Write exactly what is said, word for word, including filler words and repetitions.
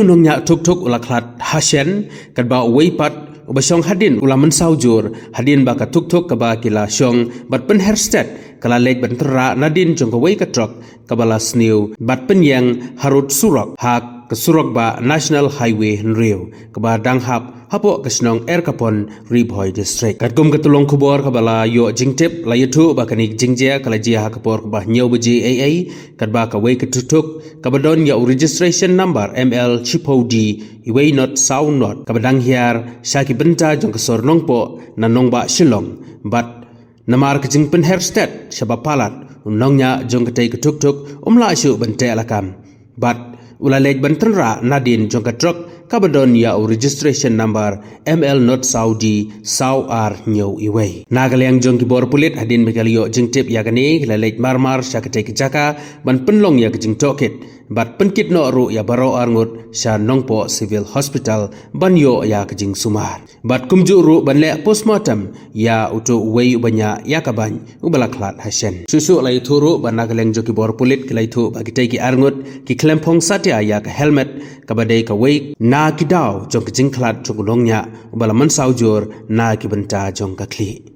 Nongñiah tuktuk u la khlad hashen, katba uwei pat uba shong hadien u la mynsaw jur, hadien ba ka tuktuk kaba ki la shong bad pynher stet ka la leit ban tynrah nadien jong kawei ka trok kaba la sniew bad pynïeng harud surok ha ka surok ba National Highway hynriew kaba dang hap hapoh ka shnong Erkapon, Ri Bhoi District. Katkum ka tyllong khubor kaba la ïoh jingtip, la ïathuh ba kane ka jingjia ka la jia ha ka por kaba hynñiew baje eiei, katba kawei ka tuktuk kaba don ïa u registration number M L shiphew D uwei not saw not kaba dang hiar sha ki bynta jong ka sor Nongpoh na nongbah Shillong, bad namar ka jingpynher stet shaba palat, u nongñiah jong katei ka tuktuk um lah shuh ban teh lakam bad u la leit ban tynrah nadien jong ka trok kaba don ïa u registration number M L not saw D saw ar hynñiew uwei. Na ka liang jong ki bor pulit, hadien ba ki la ïoh jingtip ïa kane, ki la leit marmar sha katei ka jaka ban pynlong ïa ka jingtohkit bad pynkit noh ruh ïa baroh arngut sha Nongpoh Civil Hospital ban ïoh ïa ka jingsumar bad kumjuh ruh ban leh postmortem ïa uto uwei uba ñiah ïa ka beiñ uba la khlad hashen. Shuh shuh la ïathuh ruh ba na ka liang jong ki bor pulit ki la ïathuh ba kitei ki arngut ki khlem phong satia ïa ka helmet, kaba dei kawei na ki daw jong ka jingkhlad jong u nongñiah uba la mynsaw jur na ki bynta jong ka khlieh.